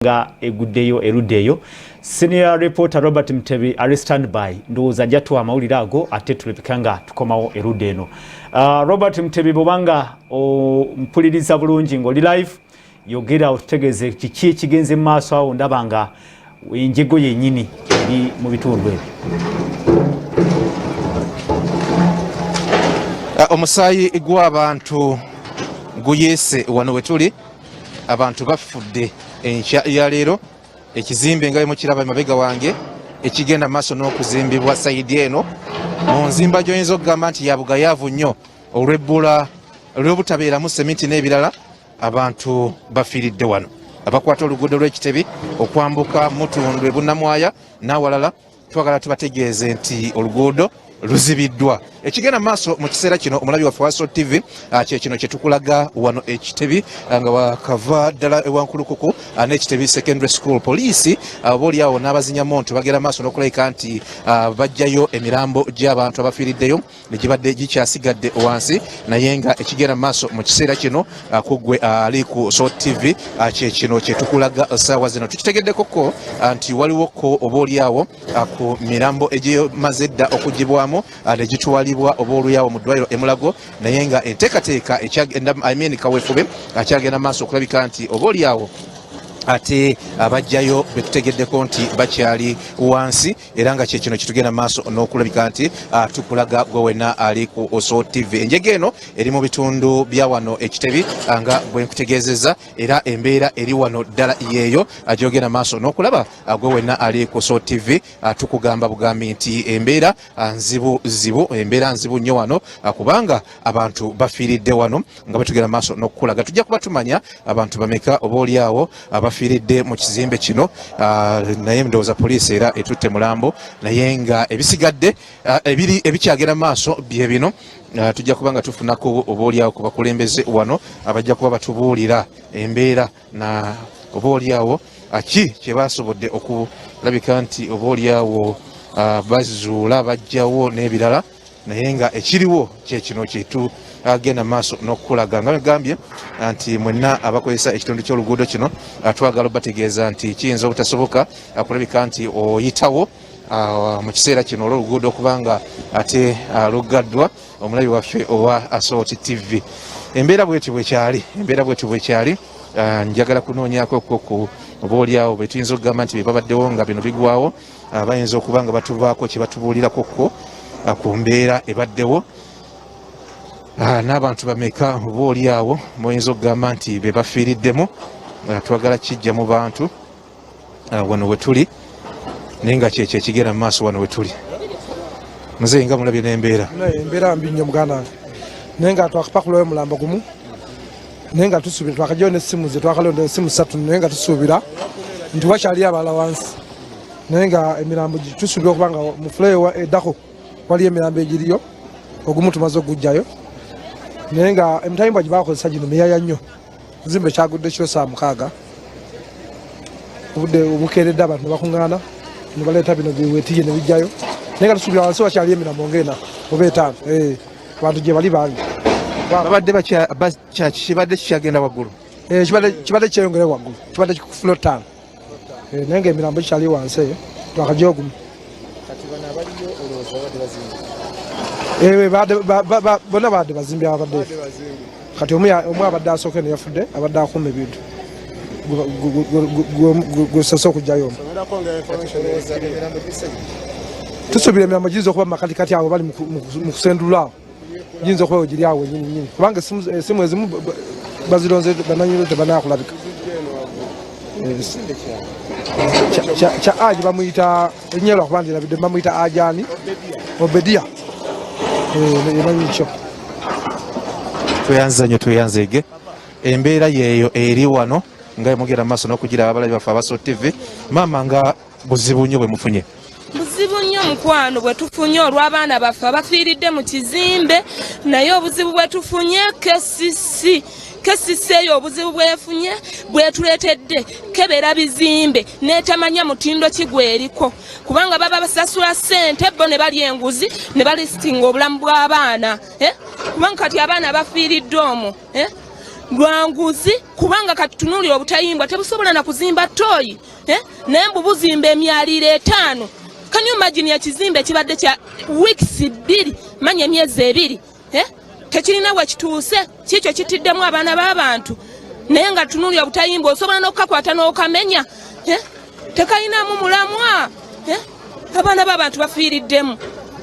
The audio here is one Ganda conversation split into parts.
Nga eguddeyo erudda eyo, senior reporter Robert Mutebi ali standby, ndowooza ajja tuwa amawulire ago ate tulebeka nga tukomawo erudda eno. Robert Mutebi, bwobanga ompuliriza bulungi ng'oli live, yogera otutegeeze kiki ekigenze mu maaso awo. Ndaba nga enjego yennyini eri mu bitundu ebyo. Omusaayi gw'abantu guyeese wano wetuli. Abantu bafudde enkya ya leero. Ekizimbe nga bwemukiraba emabega wange ekigenda maaso n'okuzimbibwa sayidi eno mu nzimba gy'oyinza okugamba nti ya bugayaavu nnyo olw'ebbula olw'obutabeeramu seminti n'ebirala, abantu bafiiridde wano. Abakwata oluguudo lw'Ekitebi okwambuka Mutundwe, Bunamwaya n'awalala, twagala tubategeeze nti oluguudo luzibiddwa. Ekigenda maaso mu kiseera kino, omulabi waffe wa Salt TV, kyekino kyetukulaga wano Ekitebi, nga wakava ddala ewankulukuku n'Ekitebi Secondary School. Poliisi oba oliawo n'abazinyamonto bagenda maaso n'okulabika nti bajjayo emirambo gy'abantu abafiiriddeyo negibadde gikyasigadde wansi. Naye nga ekigenda maaso mu kiseera kino, kuggwe ali ku Salt TV, kyekino kyetukulaga saawa zino. Tukitegeddeko ko nti waliwo ko oba oliawo ku mirambo egimaze dda okugibwamu negitwalibwa oba oluyawo mu ddwaliro Emulago, naye nga enteekateeka ekyagenda, I mean, kawefube akyagenda maaso okulabika nti oba oliawo ate abajjayo betutegeddeko nti bakyali wansi. Era nga kyekino kitugenda maaso n'okulabika nti tukulaga gwe wenna ali ku Salt TV. Enjega eno eri mu bitundu bya wano Ekitebi, nga bwe nkutegeezezza, era embeera eri wano ddala yeeyo gyogenda maaso n'okulaba. Gwe wenna ali ku Salt TV, tukugamba bugambi nti embeera nzibu zibu, embeera nzibu nnyo wano, kubanga abantu bafiiridde wano. Nga bwe tugenda maaso n'okukulaga, tujja kuba tumanya abantu bameka oba oliawo abafiiridde mu kizimbe kino. Naye ndowooza poliisi era etutte mulambo, naye nga ebisigadde ebiri ebikyagenda maaso bye bino. Tujja kuba nga tufunako oba oliawo ku bakulembeze wano abajja kuba batubuulira embeera na oba oliawo ki kyebasobodde okulabika nti oba oliawo bazuula, bajjawo n'ebirala. Naye nga ekiriwo kyekino kyetugenda maaso n'okukulaga. Nga gambye nti mwenna abakozesa ekitundu ky'oluguudo kino, twagala obategeeza nti kiyinza obutasoboka kulabika nti oyitawo mu kiseera kino olw'oluguudo okubanga ate luggaddwa. Omulabi waffe owa Salt TV, embeera bwetyo bwekyali, embeera bwetyo bwekyali. Njagala kunoonyako ku oba oliawo betuyinza okugamba nti bebabaddewo nga bino bigwawo, bayinza okuba nga batuvaako kyebatubuulirako ko ku mbeera ebaddewo, n'abantu bameka oba oliawo muyinza okugamba nti be bafiiriddemu. Twagala kijja mu bantu wano wetuli, naye nga kyekyo ekigenda mu maaso wano wetuli. Muzeeyi, nga mulabye n'embeera. Embeera mbi nnyo, muganda wange, naye nga twakapakulayo omulambo gumu, naye nga tusuubira twakajjayo n'essimu ze twakalonda, essimu ssatu, naye nga tusuubira nti wakyali abalala wansi. Naye nga emirambo tusuubira okuba nga mu floor eddako waliyo emirambo egiriyo. Ogumu tumaze okugujjayo, naye nga emitayimbwa gye bakozesa gino miyaya nnyo. Kizimbe kyagudde kiro saa 6, obudde obukeeredde abantu ne bakuŋŋaana ne baleeta bino biwetiye ne bijjayo, naye nga tusuubira wansi wakyaliyo emirambo ng'ena oba etaano. Abantu gye bali bangi. Babadde kibadde kikyagenda waggulu? Kibadde kyeyongere waggulu, kibadde ku floor 5, naye nga emirambo gikyali wansi eyo, twakajja ogumu. Bonna badde bazimbi ababadde. Kati omu abadde asooka eno yafudde, abadde akuuma ebintu, gwesose okugjayo omu. Tusuubira emirambo giyinza okuba mumakatikati awo bali mu kusendula awo, giyinza okuba wegiri awo wenyini nyini, kubanga esimu ezimu bazironze, bananyini tebanakulabika. Kya aji bamuyita erinnya lwakuba ndirabidde, bamuyita ajani Obedia, emanyi kyo. Tweyanza nnyo, tweyanzeege. Embeera yeeyo eri wano nga emugenda maaso n'okugira abalabi baffe aba Salt TV. Maama, nga buzibu nnyo bwe mufunye. Buzibu nnyo, mukwano, bwe tufunye olw'abaana baffe abafiiridde mu kizimbe. Naye obuzibu bwe tufunye, KCC, KCC eyo obuzibu bwefunye bwetuleetedde kebera bizimbe n'etamanya mutindo ki gweriko, kubanga baba basasula ssente bo ne balya enguzi ne balisitinga obulamu bw'abaana, eh? Kubanga kati abaana bafiiridde omwo, eh? Lwanguzi, kubanga kati tunuulira obutayimbwa tebusobola na kuzimba toyi, eh? Naye mbu buzimba emyaliiro 5. Can you imagine ekizimbe ekibadde kya weeks 2, manya emyezi 2, eh? Tekirina wekituuse, kikyo kitiddemu abaana b'abantu. Naye nga tunuulira obutayimbwa osobola n'okukakwata n'okamenya, eh? Tekalinamu mulamwa, eh? Abaana b'abantu bafiiriddemu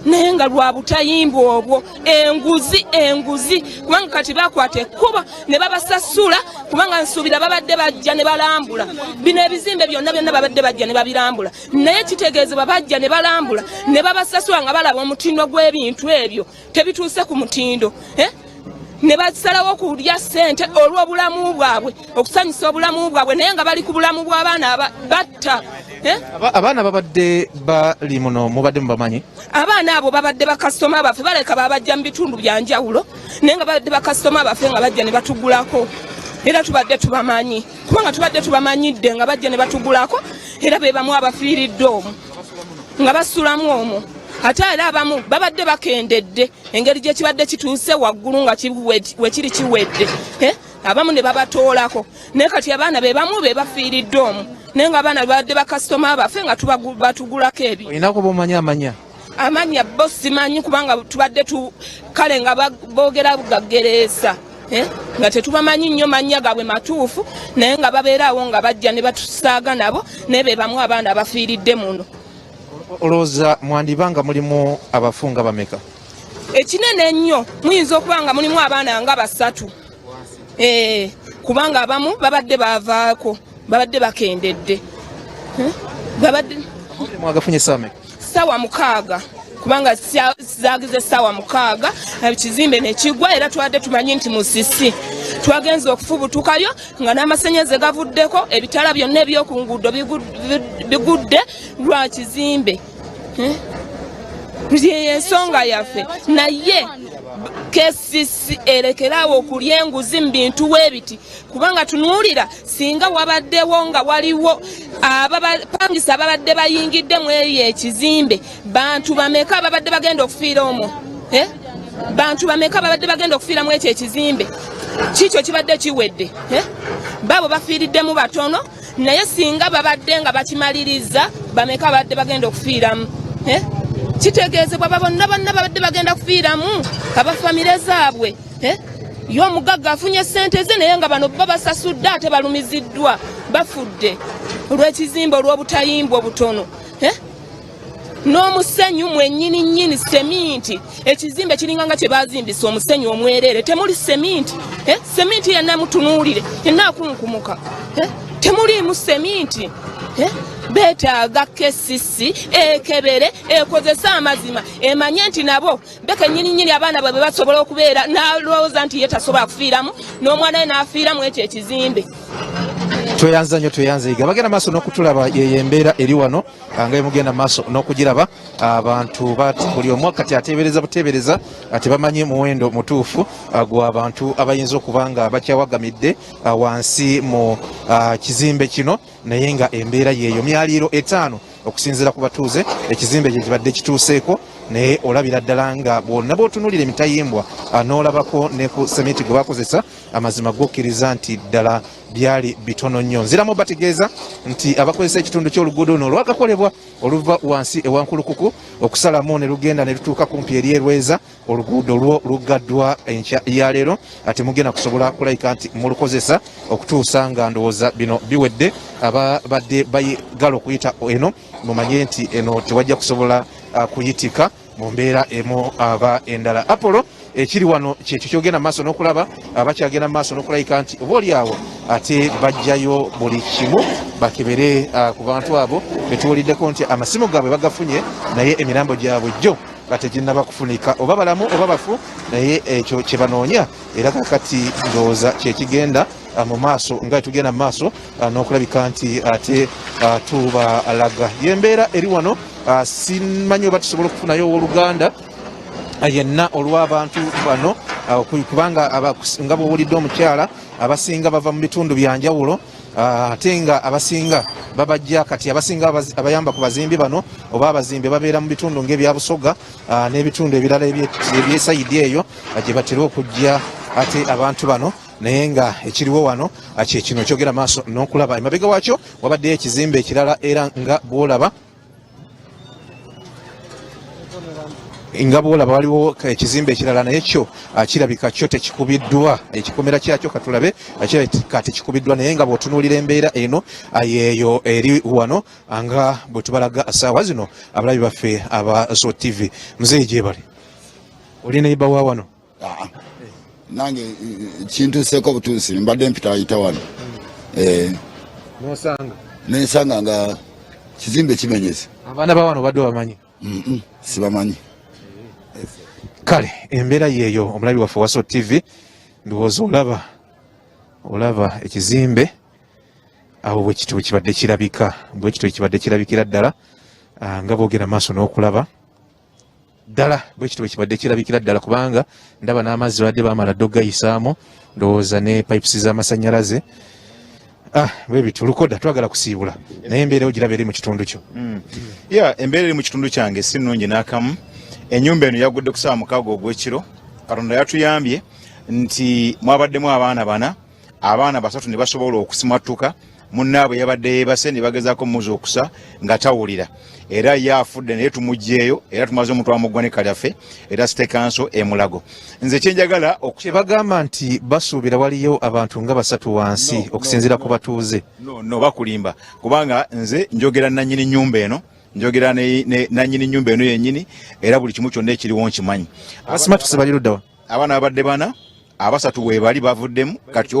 naye nga lwa butayimbwa obwo, enguzi, enguzi. Kubanga kati bakwata ekkubo ne babasasula, kubanga nsuubira babadde bajja ne balambula bino ebizimbe byonna byonna, babadde bajja ne babirambula. Naye kitegeezebwa bajja ne balambula ne babasasula nga balaba omutindo gw'ebintu ebyo tebituuse ku mutindo, eh? Ne basalawo kulya ssente olw'obulamu bwabwe, okusanyusa obulamu bwabwe, naye nga bali ku bulamu bw'abaana batta, eh? Abaana babadde bali muno mubadde mubamanyi? Abaana abo babadde bakasitoma baffe, baleka babajja mu bitundu bya njawulo, naye nga babadde bakasitoma baffe nga bajja ne batugulako, era tubadde tubamanyi kubanga tubadde tubamanyidde nga bajja ne batugulako, era be bamu abafiiridde omwo nga basulamu omwo. Ate era abamu babadde bakendedde engeri gye kibadde kituuse waggulu nga wekiri kiwedde, eh? Abamu ne babatoolako, naye kati abaana be bamu be bafiiridde omwo, naye nga abaana babadde bakasitoma baffe nga batugulako ebyo. Olinako bomanyi amanya? Amanya bo simanyi, kubanga tubadde tu kale nga boogera gagereesa, eh? Nga tetubamanyi nnyo mannya gaabwe matuufu, naye nga babeeraawo nga bajja ne batusaaga nabo, naye be bamu abaana abafiiridde muno. Olowooza mwandiba nga mulimu abafu nga bameka? Ekinene ennyo muyinza okuba nga mulimu abaana nga 3, eh, kubanga abamu babadde bavaako, babadde bakendedde, eh? Babadde Mwagafunye ssaawa meka? Ssaawa 6, kubanga zagize ssaawa 6 ekizimbe nekigwa, era tubadde tumanyi nti musisi. Twagenze okufubutukayo nga n'amasannyalaze gavuddeko, ebitala byonna ebyoku nguudo bigudde lwa kizimbe, eh? Yeyo ensonga yaffe. Naye KCC erekeraawo okulya enguzi mu bintu weebiti, kubanga tunuulira singa wabaddewo nga waliwo abapangisa ababadde bayingidde mu eyo ekizimbe, bantu bameka ababadde bagenda okufiira omwo, eh? Bantu bameka babadde bagenda okufiira mu ekyo ekizimbe kikyo kibadde kiwedde, eh? Baabo bafiiriddemu batono, naye singa babadde nga bakimaliriza, bameka babadde bagenda okufiiramu, eh? Kitegeezebwa bonna bonna babadde bagenda kufiiramu abafamire zaabwe, eh? Ye omugagga afunye sente ze, naye nga bano bo basasudde ate balumiziddwa, bafudde olw'ekizimbe, olw'obutayimbwa obutono, eh? N'omusenyu mwennyini nnyini, seminti, ekizimbe kiringa nga kye bazimbisa omusenyu omwereere, temuli seminti, eh? Seminti yenna mutunuulire, yenna akunkumuka, eh? Temuliimu seminti, eh? Beetaaga KCC ekebere, ekozese amazima, emanye nti nabo bekennyini nnyini abaana bwe basobola okubeera n'alowooza nti ye tasobola kufiiramu n'omwana we n'afiiramu ekyo ekizimbe. Tweyanza nnyo, tweyanza yiga bagenda maaso n'okutulaba. Yeyo embeera eri wano nga emugenda maaso n'okugiraba. Abantu buli omu kati ateebereza buteebereza, tebamanyi muwendo mutuufu gw'abantu abayinza okuba nga bakyawagamidde wansi mu kizimbe kino, naye nga embeera yeeyo, myaliiro 5 okusinziira ku batuuze ekizimbe kye kibadde kituuseeko. Naye olabira ddala nga bwonna bw'otunuulira emitayimbwa n'olabako ne ku sementi gwe bakozesa, amazima gokkiriza nti ddala byali bitono nnyo. Nziramu bategeeza nti abakozesa ekitundu ky'oluguudo luno olwakakolebwa oluva wansi ewankulukuku okusalamu ne lugenda ne lutuuka kumpi eri Erweza, oluguudo lwo luggaddwa enkya ya leero, ate mugenda kusobola kulabika nti mulukozesa okutuusa nga ndowooza bino biwedde. Ababadde bayigala okuyita eno, mumanye nti eno tewajja kusobola kuyitika mu mbeera emu aba endala. Apollo, ekiri wano kyekyo kyogenda maaso n'okulaba, abakyagenda maaso n'okulabika nti oba oli awo ate bajjayo buli kimu bakebere ku bantu abo betuwuliddeko nti amasimu gaabwe bagafunye, naye emirambo gyabwe jjo nga teginnaba kufunika, oba balamu oba bafu, naye ekyo kye banoonya. Era kakati ndowooza kyekigenda mu maaso nga tugenda mu maaso n'okulabika nti ate tubalaga yembeera eri wano. Simanyi oba tusobola okufunayo owooluganda yenna olw'abantu bano, kubanga nga bwowulidde omukyala, abasinga bava mu bitundu byanjawulo, ate nga abasinga babajja kati abasinga abayamba ku bazimbi bano oba abazimbi babeera mu bitundu ng'ebya Busoga n'ebitundu ebirala ebyesayidi eyo gye batera okujja ate abantu bano. Naye nga ekiriwo wano kyekino kyogera maaso n'okulaba emabega waakyo wabaddeyo ekizimbe ekirala, era nga bwolaba waliwo ekizimbe ekirala, naye kyo kirabika kyo tekikubiddwa ekikomera kyakyo. Katulabe, kirabika tekikubiddwa, naye nga bw'otunuulira embeera eno yeeyo eri wano nga bwe tubalaga saawa zino abalabi baffe aba So TV. Muzeeyi, gyebale, oli neighbour wa wano? Ah, nange kintuuseeko butuusi, mbadde mpita ayita wano. Nosanga? Nensanga nga kizimbe kimenyese. Abaana ba wano badde bamanyi? Sibamanyi. Kale embeera yeeyo, omulabi waffe wa So TV. Ndowooza olaba ekizimbe awo bwekityo bwe kibadde kirabika, bwekityo kibadde kirabikira ddala, nga boogera maaso n'okulaba ddala bwekityo bwe kibadde kirabikira ddala, kubanga ndaba n'amazzi badde bamala dde okugayisaamu, ndowooza ne pipes z'amasannyalaze. Bwe bityo. Lukoda, twagala kusiibula, naye embeera ogiraba eri mu kitundu kyo? Ya, embeera eri mu kitundu kyange si nnungi n'akamu. Ennyumba eno yagudde ku ssaawa 6 ogw'ekiro. Katonda yatuyambye nti mwabaddemu abaana bana, abaana basatu ne basobola okusimattuka. Munnaabwe yabadde yeebase ne bagezaako muzuukusa nga tawulira, era ye afudde, naye tumuggyeeyo era tumaze omutwala mu ggwanika lyaffe era City Council emulago. Nze kyenjagala Kyebagamba nti basuubira waliyo abantu nga basatu wansi okusinziira ku batuuze. No, bakulimba, kubanga nze njogera nannyini nnyumba eno, njogera nannyini nnyumba eno yennyini, era buli kimu kyonna ekiriwo nkimanyi. Abasimatuse bali luddawa? Abaana babadde bana, abasatu weebali bavuddemu. Kati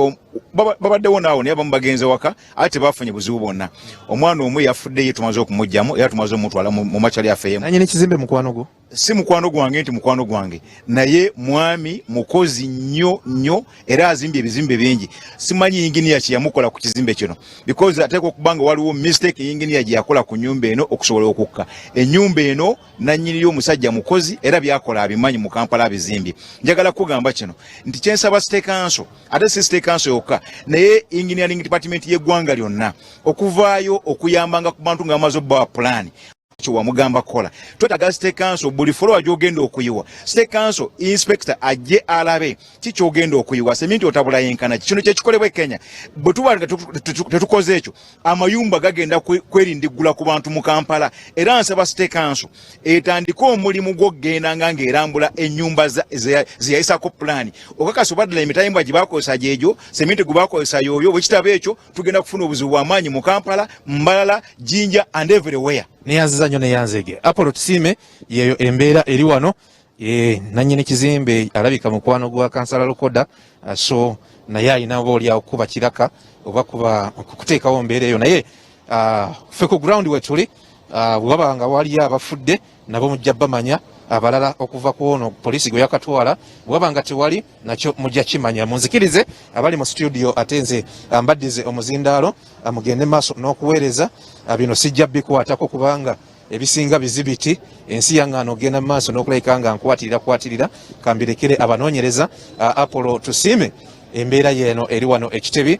babaddewo naawo, naye abamu bagenze waka, ate tebafunye buzibu bwonna. Omwana omu yafudde, ye tumaze okumugjamu era tumaze omutwala mu makyali affe. Nanyini kizimbe mukwano gwo? Si mukwano gwange nti mukwano gwange, naye mwami mukozi nnyo nnyo, era azimbye ebizimbe bingi. Simanyi yinginiya kyeyamukola ku kizimbe kino, because ateekwa okuba nga waliwo mistake yinginiya gye yakola ku nyumba eno okusobola okukka ennyumba eno. Nannyini omusajja mukozi, era byakola abimanyi, mu Kampala abizimbye. Njagala kugamba kino nti kyensaba City Council, ate si City Council yokka, naye engineering department y'eggwanga lyonna okuvaayo okuyambanga ku bantu nga bamaze obbawa pulaani kyewamugamba kukola. Twetaaga City Council, buli floor gyogenda okuyiwa, City Council inspector ajje alabe ki kyogenda okuyiwa, seminti otabula yenkana ki. Kino kyekikolebwa e Kenya. Bwe tuba nga tetukoze ekyo, amayumba gagenda kwerindiggula ku bantu mu Kampala. Era nsaba City Council etandike omulimu gw'okugenda ng'erambula ennyumba zeyayisako pulaani, okakasa oba ddala emitayimbwa gye bakozesa gyegyo, seminti gwe bakozesa yoyo. Bwe kitaba ekyo, tugenda kufuna obuzibu bw'amaanyi mu Kampala, Mbalala, Jinja and everywhere. Neyanziza nnyo, neyanzege Apollo Tusiime. Yeeyo embeera eri wano. Nannyini kizimbe alabika mukwano gwa kansala Lukoda, so naye alina oba oli awo kuba kiraka oba kuba kuteekawo mbeera eyo. Naye ffe ku ground wetuli, bwe waba nga waliyo abafudde nabo mujja bamanya, abalala okuva ku ono poliisi gwe yakatwala. Bwe waba nga tewali, nakyo mujja kimanya. Munzikirize abali mu studio, ate nze mbaddize omuzindaalo, mugende maaso n'okuweereza. Bino sijja bikwatako kubanga ebisinga bizibiti ensi yaŋŋaana okugenda mu maaso n'okulabika nga nkwatirira kwatirira. Kambirekere abanoonyereza. Apollo Tusiime, embeera yeeno eri wano ekitebi,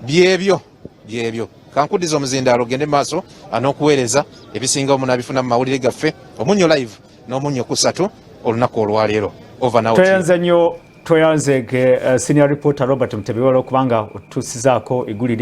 byebyo byebyo. Kankuddiza omuzindaalo ogende mu maaso n'okuweereza. Ebisingawo munaabifuna mu mawulire gaffe Omunnyo Live n'Omunnyo Kusatu olunaku olwaleero. Over now. Tweyanze nnyo, tweyanze senior reporter Robert Mutebi, wala okubanga otutuusizaako eggulire.